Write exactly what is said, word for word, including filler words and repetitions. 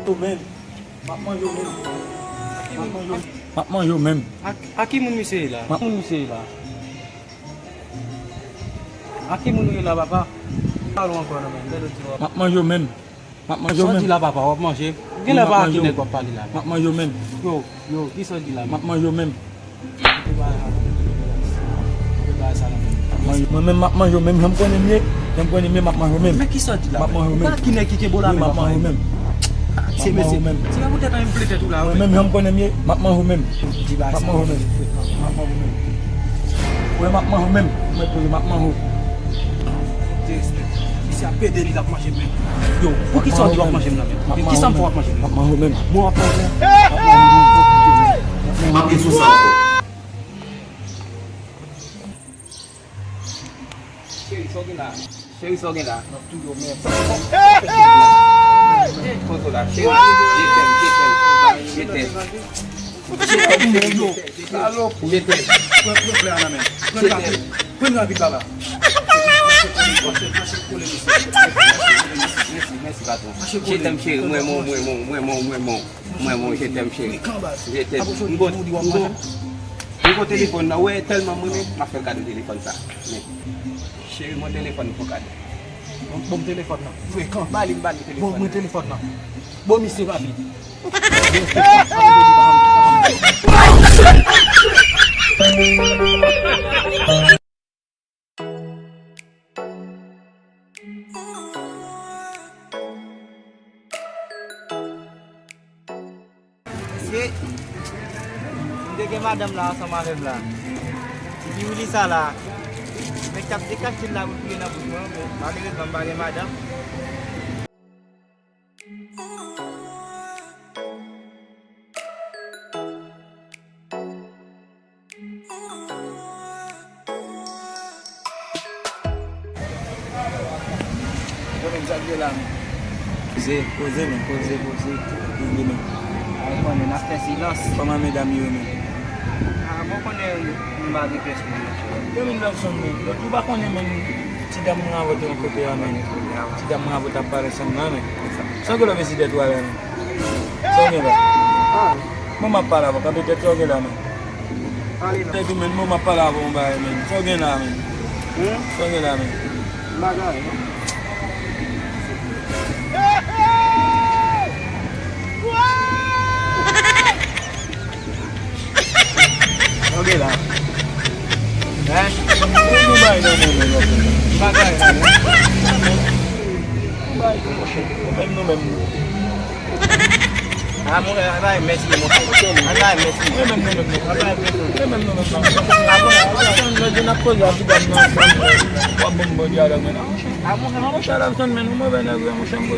Yo menm. M ap manje yo menm. M ap manje yo menm. M ap manje yo menm. A, a ki moun misye ye la? M ap moun misye ye la. A ki moun ou ye la, papa? Pale ankò non, men. Lè l di w ap... M ap manje yo menm. M ap manje yo menm. Sa w di la, papa? W ap manje? Gen lè pa a ki nèg w ap pale la. M ap manje yo menm. Yo, yo, ki sa w di la? M ap manje yo menm. Kite bagay sa, kite bagay sa la, men. Mwen menm, m ap manje yo menm, jan m konnen m ye, jan m konnen m ye, m ap manje yo menm. Men ki sa w di la? M ap manje yo menm. Ki nèg ki kenbe w la menm? M ap manje yo menm. Se mesye. Se pa poutèt anyen m vle tèt ou la, wi. Mwen menm, jan m konnen m ye, m ap manje yo menm. M ap manje yo menm. M ap manje yo menm. Wè, m ap manje yo menm. Mwen toujou, m ap manje yo. Disrespect. Misye ap pede li, l ap manje menm. Yo, pou ki sa w di w ap manje m nan menm? Ki sa m fè w ap manje m nan? M ap manje yo menm. Mwen w ap manje? M ap gen sou sa ankò. Cheri, sa w gen la? Cheri, sa w gen la? M ap touye w menm. Poze w la, cheri. Je t'aime, je t'aime, je t'aime. Je t'aime. Je t'aime. Pran, pran flè a nan men. Pran rapid. Pran rapid, baba. Mèsi, mèsi, patwon. Je t'aime, cheri. Mwen, mwen, mwen, mwen, mwen, mwen, mwen, mwen, mwen, je t'aime, cheri. Je t'aime. M gon, m gon, m gon telefòn nan. Wè, tèlman m renmen, m ap fè l kado telefòn sa. Men, cheri, mwen telefòn pou kado. Bon, bon, telefòn nan. Frekan. Ba li, ba li telefòn. Bon, mwen telefòn nan. Bon, misye rapid. Mesye, m te gen madanm la ansanm avè m la. Epi Willy sa la, nèg t ap dekache l la pou l touye nan bouch mwen, men malerezman m pa gen madanm. Yo menm, sa k gen la menm? Poze, poze menm, poze, poze. Poze menm. A, ou konnen, n ap fè silans. Kòman medam yo menm? A, bon, konnen m pa gen pyès moun. Yo menm, Lòkson menm. Lòt ou pa konnen menm ti dam mwen avè w te yon kote a menm. Ti dam mwen avè w t ap pale ansanm nan menm. Sa w gen lè w vezi tèt ou alè menm? Sa w gen la? Mwen m ap pale avè w, kanpe tèt sa w gen la menm. Tèt ou menm, mwen m ap pale avè w yon bagay menm. Sa w gen la menm? Sa w gen la menm? Bagay. Ok la. Hein? Ou bay nan mwen menm, ok. Bagay la, hein? Ou bay nan mwen. Ou menm nou menm. Ah, monchè, bagay mèsi, monchè. Bagay mèsi. Ou menm nou menm. Ou menm nou menm. Ah, monchè, lè n ap koze a ti dam nan, w ap ban m bandi a la, men. Ah, monchè, monchè, la tann, men, nou move nèg, wi, monchè, m